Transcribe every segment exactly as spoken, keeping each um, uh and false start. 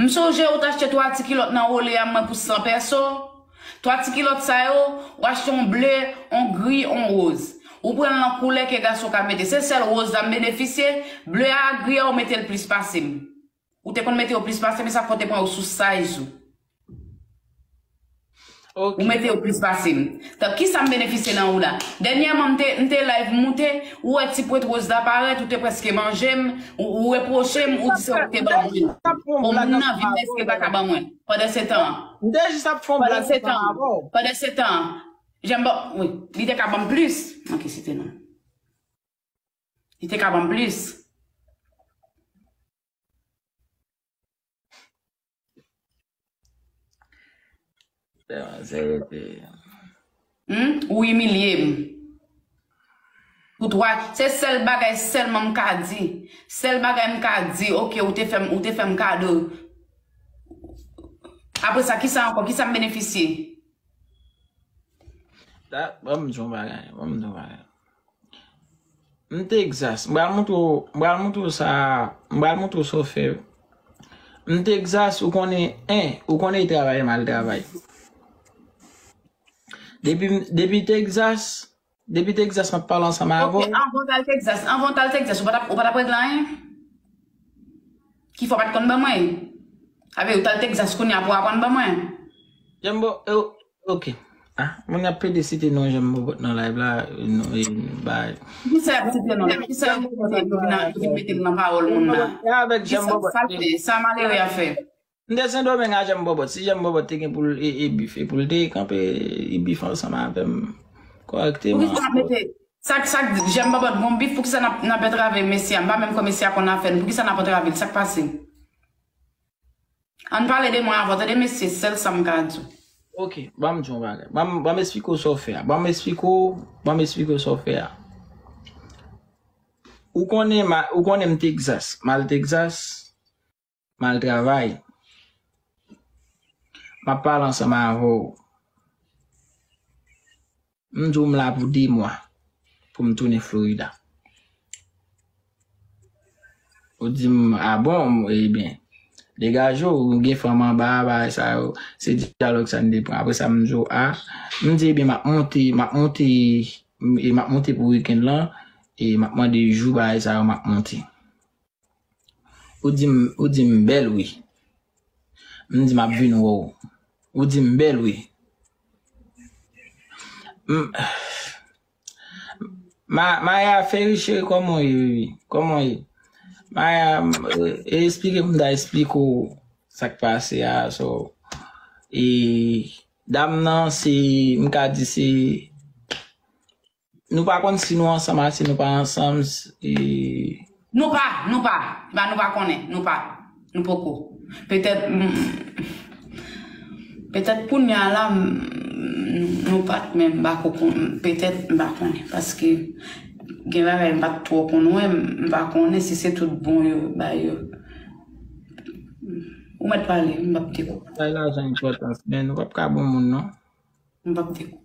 M sonje ou t achte twa ti kilòt nan Wole a mwen pou san pèso. Twa ti kilòt sa yo, ou achte yon ble, yon gri, yon woz. Ou pran l nan koulè ke gason ka mete. Se sèl woz la m benefisye, ble a ak gri a ou mete l plis pase m. Ou te konn mete yo plis pase m, e sa fè w te pran yo sou size ou. Ou mete yo plis pase m. Tan, kisa m benefisye nan ou la? Dènyèman, m te, m te live moute, ou wè ti pwent woz la parèt, ou te prèske manje m, ou, ou repwoche m, ou di se ou ki te ban mwen. O moun nan vin la, èske l pa ka ban mwen? Pandan se tan. M te jis ap fè yon blag ansanm avè w. Pandan se tan. Jan m ban, wi, li te ka ban m plis. Ok, se te non. Li te ka ban m plis. Hmm? Ou imilye m. Pou twa, se sèl bagay sèlman m ka di. Sèl bagay m ka di, ok, ou te fè m, ou te fè m kado. Apre sa, kisa ankò? Kisa m benefisye? Da, ban m di yon bagay, ban m di yon bagay. M Texas, m pral montre w, m pral montre w sa, m pral montre w sa w fè. M Texas, ou konnen, en, ou konnen e travay mal travay. Depi, depi Texas, depi Texas, m ap pale ansanm avè w. Ok, anvan w t al Texas, anvan w t al Texas, ou pa t ap, ou pa t ap regle anyen? Ki fè w pa t konn ban mwen? Avè ou t al Texas kounye a pou w aprann ban mwen? Jan m ba, e, ok. Ah, moun ap pede site non Jan m Bòbòt nan live la, nou, e, bay. Poukisa y ap site non l? Poukisa y ap site non l? Yo vin a, yo vin mete l nan pawòl moun nan. E avèk Jan m Bòbòt. Sa l fè? Sa malere a fè? M te Sendomeng a Jan m Bòbòt. Si Jan m Bòbòt te gen pou l e, e bif, e pou l te kanpe, e bif ansanm avè m kòrèkteman. Poukisa n ap mete, sa, sa k di Jan m Bòbòt gon bif, poukisa n ap, n ap antrave mesye a? M pa menm kwè mesye a konn afè n, poukisa n ap antrave l? Sa k pase? Ann pale de mwen avan, tande mesye, sèl sa m ka di w. Ok, ban m di yon bagay. Ban m, ban m esplike w sa w fè a. Ban m esplike w, ban m esplike w sa w fè a. Ou konnen, ma, ou konnen m Texas. M al Texas, m al travay. M ap pale ansanm avè w. M di w m la pou de mwa pou m tounen Florida. Ou di m, a bon, ebyen, degaje w, ou gen fanm anba, bagay sa yo, se dyalòg sa n te pran. Apre sa, m di w, a, m di, ebyen, m ap monte, m ap monte, e m ap monte pou wikenn lan, e m ap mande jou, bagay sa yo, m ap monte. Ou di m, ou di m bèl wi. M di m ap vin wè w. Ou di m bèl wi. M, Ma, Maya, fè ri cheri, kòman w ye, baby? Kòman w ye? Maya, m, e, e, esplike m, ta esplike w sa k pase a, so, e, dam nan, se, m ka di se, nou pa konn si nou ansanm a, si nou pa ansanm, e, Nou pa, nou pa, ba nou pa konnen, nou pa, nou poko. Petèt, mm, petèt kounye a la, mm, nou pa t menm, m pa ko konn, petèt, m pa konnen, paske gen bagay m pa t twò konn wè, m pa konnen si se tout bon yo bay yo. Ou mèt pale, m p ap te koupe. Bay lajan enpòtans, men nou p ap ka bon moun, non. M p ap te koupe.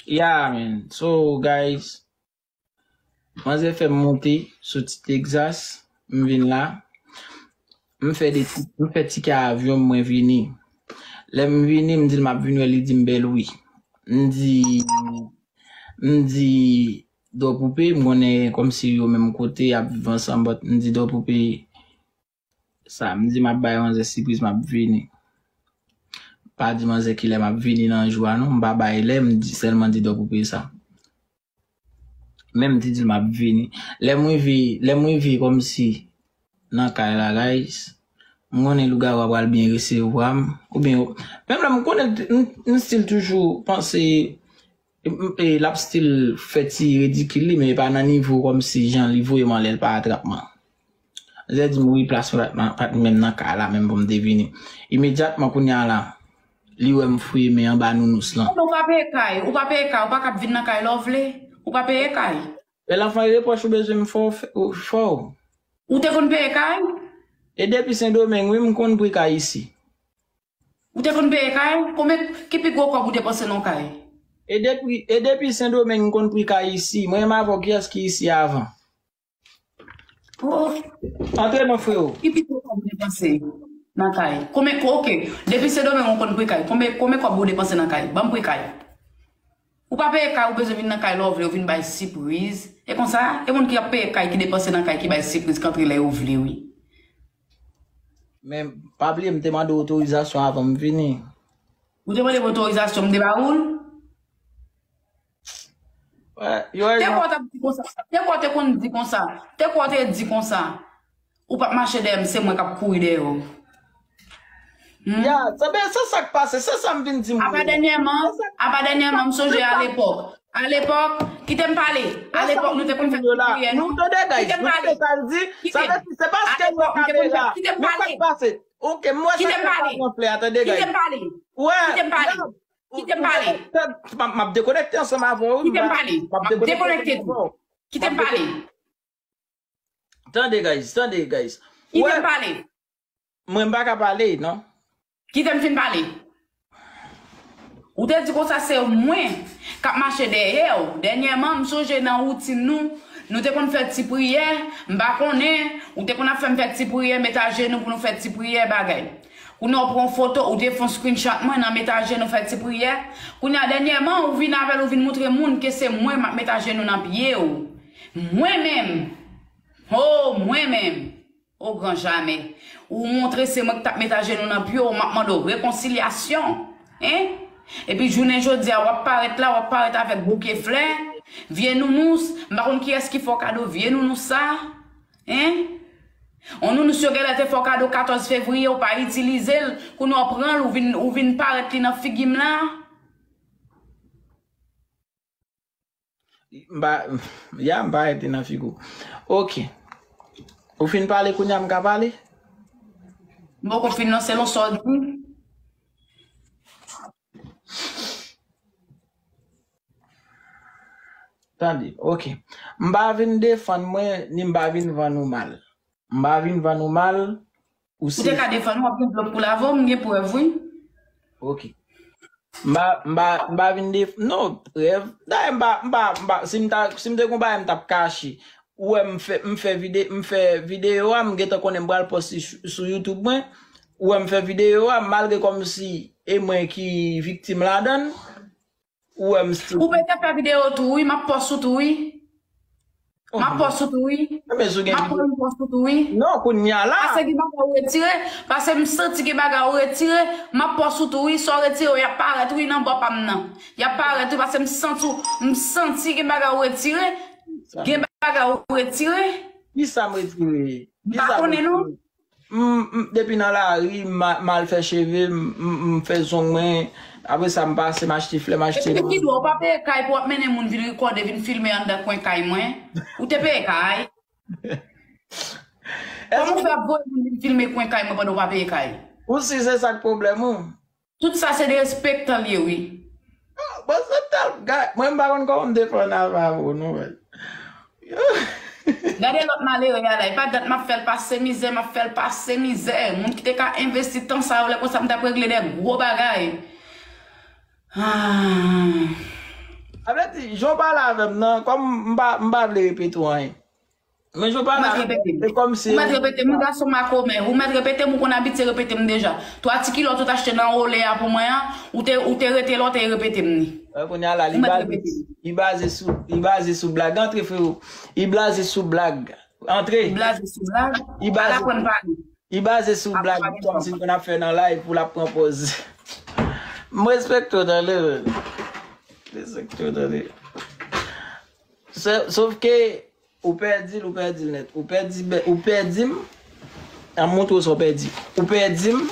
Yeah, man. So, guys, manzè fè m monte soti Texas, m vin la. M fè de ti, m fè tikè avyon, mwen vini. Lè m vini, m di l m ap vin wè, li di m bèl wi. M di, m di Dò Poupe, m konnen kòmsi yo menm kote, y ap viv ansanm, but m di Dò Poupe, sa, m di m ap bay manzè sipriz, m ap vini. Pa di manzè kilè m ap vini nan jou a, non, m pa bay lè, m di, sèlman di Dò Poupe sa. Men m te di l m ap vini. Lè m rive, lè m rive kòmsi nan kay la, guys, m konnen lougawou a pral byen resevwa m. Oubyen, menm lè m konnen, m, m still toujou panse, m, e, l ap still fè ti ridikil li, men e pa nan nivo kòmsi jan li voye m anlè, l pa atrap mwen. Manzè di m, wi, plas mwen pa t nan, pa t menm nan kay la, menm pou m te vini. Imedyatman, kounye a la, li wè m fouye men anba nounous lan. Ou pa peye kay, ou pa peye kay, ou pa kab vin nan kay lè w vle. Ou pa peye kay. Bèl anfan, repwòch ou bezwen m fè w, fè w. Ou te konn peye kay? E depi Sendomeng, wi, m konn pri kay isi. Ou te konn peye kay? Konbyen, ki pi gwo kòb ou depanse nan kay? E depi, e depi Sendomeng, m konn pri kay isi. Mwen menm avè w, kiyès ki isi avan? Oh, antre non, freo. Ki pi gwo kòb ou depanse nan kay? Konbyen, ko-, oke. Depi Sendomeng ou konn pri kay. Konbyen, konbyen kòb ou depanse nan kay? Ban m pri kay. Ou pa peye kay, ou bezwen vin nan kay lè w vle, ou vin bay sipriz. E konsa, e moun ki ap peye kay, ki depanse nan kay, ki bay sipriz, ki antre lè yo vle, wi. Men, pa bliye, m te mande w otorizasyon avan m vini. Ou te mande m otorizasyon, m te ba ou l? Wè, yo Te rezon. Kwa w t ap di konsa? Te kwa w te konn di konsa? Te kwa w te di konsa? Ou p ap mache dèyè m, se mwen k ap kouri dèyè w. Hmm? Ya, se ben, se sa k pase, se sa m vin di m. Apa dènyèman, apa dènyèman, m sonje alepòk. Alepòk, kite m pale. Alepòk, nou te konn fè ti priyè, nou. Nou tande, guys, kite m nou pale. Tande sa l di, sa vle di, se paske nou kamera. Kite m pale. Men sa k pase? Oke, m wè sa k pase nan flè a, tande, guys. Kite m pale. Wè, kite m pale. Kite m pale. M ap, m ap dekonekte ansanm avè w, wi. Kite m pale. M ap dekonekte tou. Kite m pale. Tande, guys, tande, guys. Kite m pale. Mwen, m pa ka pale, non. Kite m fin pale. Ou te di konsa se mwen k ap mache dèyè w. Dènyèman, m sonje nan woutin nou, nou te konn fè ti priyè, m pa konnen, ou te konn ap fè m fè ti priyè, met ajenou pou nou fè ti priyè, bagay. Kounye a w pran foto, ou te fè yon screenshot mwen nan met ajenou fè ti priyè. Kounye a, dènyèman, ou vin avè l, ou vin moutre moun ke se mwen m ap met ajenou nan pye w. Mwen menm. Ho, mwen menm. O gran jamè. Ou montre se mwen ki t ap met ajenou nan pye w, m ap mande w rekonsilyasyon. Hein? Epi jounen jodi a, w ap parèt la, w ap parèt avèk bouke flè, vye nounous, m pa konn kiyès ki fè w kado vye nounous sa. Hein? On nounous yo genlè te fè w kado katòz fevriye, ou pa itilize l, kounye a w pran l, ou vin, ou vin parèt li nan figi m la. M pa, ya, m pa rete nan figi w. Oke. Ou fin pale kounye a, m ka pale? M poko fin non, selon sa w di. Tande, oke. M pa vin defann mwen, ni m pa vin vann ou mal. M pa vin vann ou mal, ou se. Ou te ka defann, w ap gen dlo pou lave w, m gen prèv, wi. Oke. M pa, m pa, m pa vin def-, non, prèv. Dayè, m pa, m pa, m pa, si m ta, si m te gon bagay, m t ap kache. Ou wè m fè, m fè vide-, m fè videyo a, m gentan konnen m pral pòs li sou, sou YouTube mwen. Ou wè m fè videyo a, malgre kòmsi e mwen ki viktim ladan l. Ou wè m still. Ou bezwen fè videyo tou, wi, m ap pòs ou tou, wi. M ap pòs ou tou, wi. M ap pran yon pòs ou tou, wi. Non, kounye a la. Pase gen bagay ou retire, pase m santi gen bagay ou retire, m ap pòs ou tou, wi. Sa w retire yo, y ap parèt, wi, nan bò pa m nan. Y ap parèt, wi, pase m santi, m santi gen bagay ou retire, gen bagay ou retire. Kisa m retire? M pa konnen, non. M, m, depi nan lari, m, m al fè cheve, m, m, m fè zong mwen. Apre sa, m pase, m achte flè, m achte. Epi ki dwa, ou pa peye kay pou w ap mennen moun vin rekòde, vin filme anndan kwen kay mwen? Ou te peye kay? Kòman w fè ap voye moun vin filme kwen kay mwen pandan w pa peye kay? Ou si se sa k pwoblèm ou? Tout sa se derespektan l ye, wi. Oh, bon, se tèl, ga-, mwen, m pa konn kòman m te fè ann avè ou, non, men. Gade lòt malere a la, e pa dat m ap fè l pase mizè, m ap fè l pase mizè. Moun ki te ka envesti tan sa yo, lè konsa m t ap regle de gwo bagay. Ah. Sa vle di, jan w pale avè m nan, kòm m pa, m pa vle repete w anyen. Men jan w pale avè m, se kòmsi. Ou mèt repete m, wi, gason makomè. Ou mèt repete m, ou konn abitye repete m deja. Twa ti kilòt ou t achte nan Olé a pou mwen an, ou te, ou te rete la, ou te repete m ni. Wè, kounye a la, li baze, li baze sou, li baze sou blag. Antre, freo. Li blaze sou blag. Antre. Li blaze sou blag? Li baze, al aprann pale. Li baze sou blag, kòmsi l konn ap fè nan live pou l ap pran pòz. M respekte w, tande, men. M respekte w, tande. Sè-, sof ke ou pèdi l, ou pèdi l nèt. Ou pèdi, bè-, ou pèdi m. An m montre w sa w pèdi. Ou pèdi m.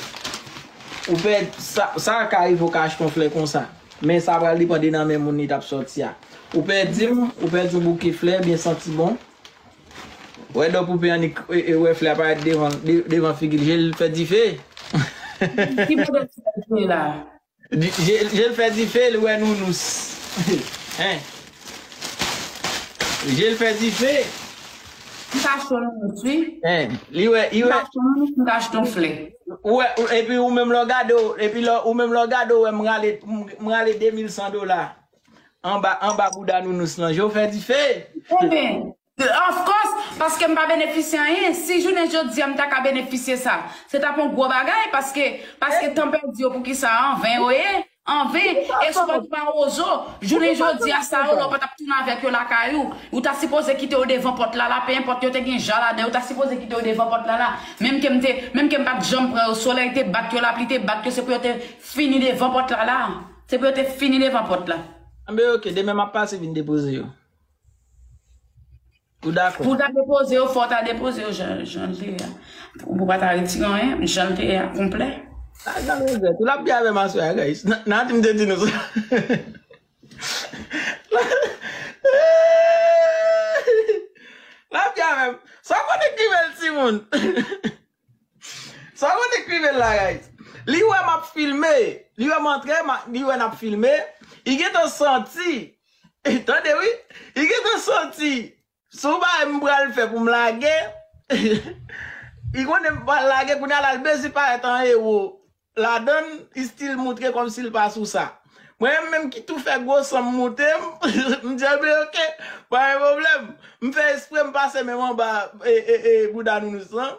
Ou pèdi, sa, sa ka rive w ka achte yon flè konsa. Men sa pral depann de nan men moun li t ap sòti a. Ou pèdi m, ou pèdi yon bouke flè, byen santi bon. Wè, dò poupe annik, e, e, wè flè a parèt devan, de-, devan figi l, je l fè dife. Ki modèl flè la? Di-, je, je l fè dife, li wè nounous. Hein? Je l fè dife. M ka achte yon nounous, wi. Hein? Li wè, li wè. M ka achte yon nounous, m ka achte yon flè. Ou wè, ou, epi ou menm lè w gade w, epi lè, ou menm lè w gade w wè m rale, m, m rale de mil san dola anba, anba bouda nounous lan. Je w fè dife. Enben, Of course, paske m pa benefisye anyen. Si jounen jodi a m ta ka benefisye sa, se t ap yon gwo bagay, paske, paske tan pèdi yo, poukisa anven yo ye? Anven. E si w pa t mawozo, jounen jodi a sa yo la, ou pa t ap tounen avèk yo lakay ou. Ou ta sipoze kite yo devan pòt la la, pe enpòt yo te gen ja ladan, ou ta sipoze kite yo devan pòt la la. Menm ke m te, menm ke m pa t janm pran yo, solèy te bat yo, lapli te bat yo, se pou yo te fini devan pòt la la. Se pou yo te fini devan pòt la. Anben, oke, demen m ap pase vin depoze yo. Ou dakò? Pou w ta depoze yo, fò w ta depoze yo jan, jan l te ye a. Ou pou pa ta retire anyen, jan l te ye a, konplè. A, jan l regrèt. Ou l ap byen avè m aswè a, guys. N-, Natim te di nou sa. L ap byen avè m. Sa w konn ekrive l, timoun? Sa w konn ekrive l la, guys? Li wè m ap filme. Li wè m antre, ma-, li wè n ap filme. Li gentan santi. Tande, wi. Li gentan santi. Sou bagay m pral fè pou m lage, li konnen m pral lage, kounye a la l bezwen parèt an ewo ladan l, li still moutre kòmsi l pa sou sa. Mwen menm ki tou fè gwo san m moute m, m di, "Anben, oke, pa gen pwoblèm." M fè espre m pase menm anba, e, e, e, bouda Nounous lan.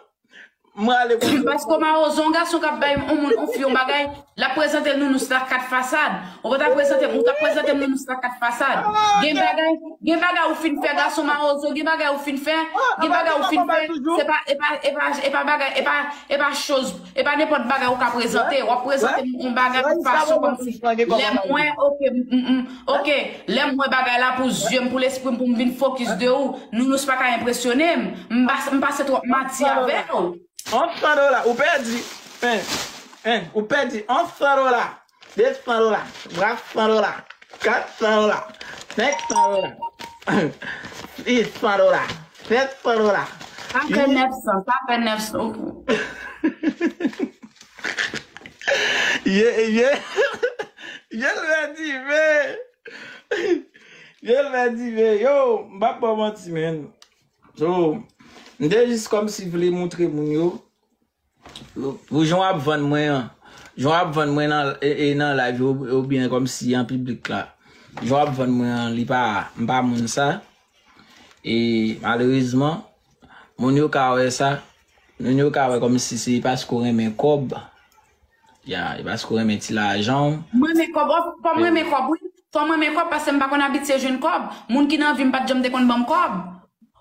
M rale konsa. Paske w mawozo, yon gason k ap bay yon moun, yon fi yon bagay, l ap prezante l Nounous la kat fasad. Ou pa ta prezante m, ou t ap prezante m Nounous la kat fasad. Gen bagay, gen bagay ou fin fè gason mawozo, gen bagay ou fin fè, gen bagay ou fin fè, se pa, e pa, e pa, e pa bagay, e pa, e pa choz, e pa nenpòt bagay ou ka prezante. W ap prezante m yon bagay yon fason kòmsi. Lè m wè, oke, m, m, m, oke, lè m wè bagay la pou zye m, pou lespri m, pou m vin fokis de ou, Nounous pa ka enpresyone m. M pa, m pase twòp mati avè w. On san dola, ou pèdi, en, en, ou pèdi on san dola, de san dola, twa san dola, kat san dola, senk san dola, sis san dola, sèt san dola. Sa fè nèf san, sa fè nèf san. Ye, ye, ye l pèdi, men. Ye l pèdi, men. Yo, m p ap ba w manti, men. So, m te jis kòmsi vle moutre moun yo, pou jan w ap vann mwen an, jan w ap vann mwen nan, e, e, nan live ou, oubyen kòmsi an piblik la, jan w ap vann mwen an, li pa, m pa moun sa. E malerezman, moun yo ka wè sa, moun yo ka wè kòmsi se paske w renmen kòb. Ya, e paske w renmen ti lajan w. M renmen kòb, fò m renmen kòb, wi. Fò m renmen kòb, paske m pa konn abitye jwenn kòb. Moun ki nan vi m pa t janm te konn ban m kòb.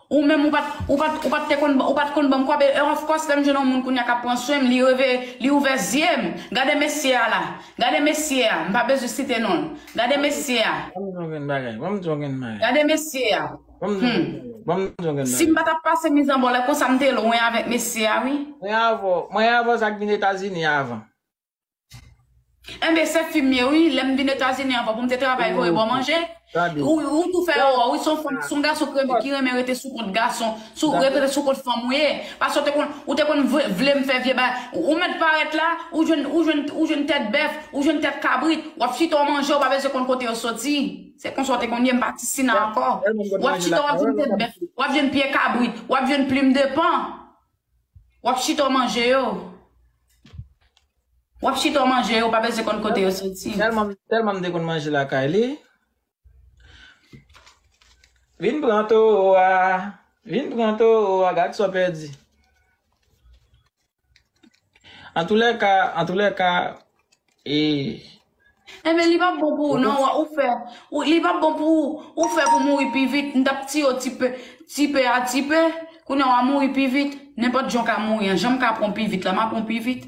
Ou menm, ou pa t, ou pa t, ou pa t te konn, ou pa t konn ban m kòb. E, of course, lè m jwenn yon moun kounye a k ap pran swen m, li reve, li ouvè zye m. Gade mesye a la. Gade mesye a. M pa bezwen site non l. Gade mesye a. Ban m di w yon grenn bagay. Ban m di w yon grenn bagay. Gade mesye a. Ban m di w yon grenn bagay. Ban m di w yon grenn bagay. Si m pa t ap pase mizanbòlè konsa, m te lwen avèk mesye a, wi. Mwen avè w, mwen avè w sa k vin Etazini avan. Enben, se fi m ye, wi. Lè m vin Etazini avan pou m te travay voye ba w manje. Ou, ou tou fè erè, wi, se yon fanm, se yon gason ki renmen, ki renmen rete sou kont gason, sou, rete sou kont fanm ou ye. Paske w te konn, ou te konn vle, vle m fè vye bagay. Ou mèt parèt la, ou jwenn, ou jwenn, ou jwenn tèt bèf, ou jwenn tèt kabrit, w ap chita w manje, w pa bezwen konn kote yo soti. Se konsa w te konn ye, m pa ti sina ankò. W ap chita, w ap jwenn tèt bèf, w ap jwenn pye kabrit, w ap jwenn plim de pan. W ap chita w manje yo. W ap chita w manje yo, w pa bezwen konn kote yo soti. Tèlman, tèlman m te konn manje lakay li. Vin pran towo a. Vin pran towo a. Gad sa w pèdi. Antoulèka, antoulèka, e. Enben, li p ap bon pou ou, non, ou fè, ou, li p ap bon pou ou, ou fè pou mouri pi vit, m t ap tiye w ti pe, ti pe a ti pe, kounye a w a mouri pi vit, nenpòt jan w ka mouri an, jan m ka pran w pi vit la, m a pran w pi vit.